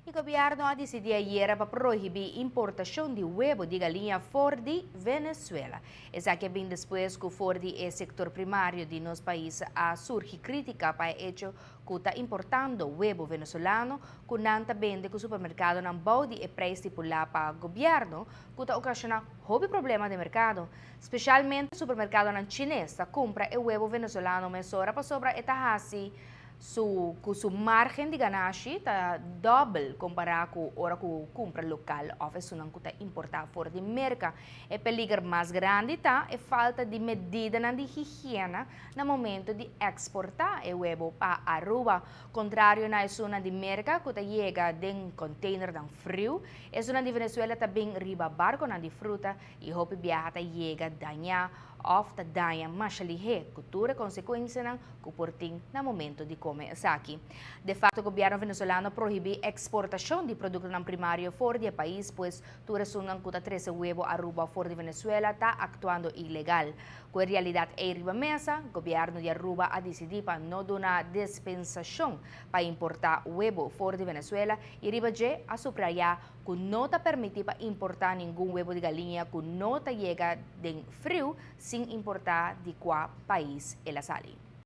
E gobierno a dicidi ayera pa prohibi importacion di webo di galiña for di Venezuela. Esaki a bin despues cu for di e sector primario di nos pais a surgi critica pa e hecho cu ta importando webo venezolano cu nan ta bende cu supermercadonan bou di e prijs stipula pa gobierno cu ta ocasiona hopi problema den mercado. Specialmente supermercadonan chines ta cumpra e webo venezolano mesora pasobra e ta haci su ku su margen di ganashi ta dòbel kompará ku ora ku kumpra lokal òf esunnan ku ta importá for di Merka. E peliger mas grandi ta e falta di medidanan di higiena na momento di eksportá e webo pa Aruba. Kontrario na esunnan di Merka ku ta yega den konteinernan friu, esunnan di Venezuela ta bin riba barkonan di fruta i hopi biaha ta yega dañá òf ta daña masha lihé ku tur e konsekuensianan ku por tin na momento di kome esaki. De facto gobierno venezolano a prohibi exportacion di productonan primario for di e pais, pues tur esunnan ku ta trece webo Aruba for di Venezuela ta actuando ilegal. Ku e realidad ey riba mesa, gobierno di Aruba a dicidi pa no duna dispensacion pa importa webo for di Venezuela y riba dje a subraya ku no ta permiti pa importa ningun webo di galiña ku no ta yega den friu sin importa di kua pais el a sali.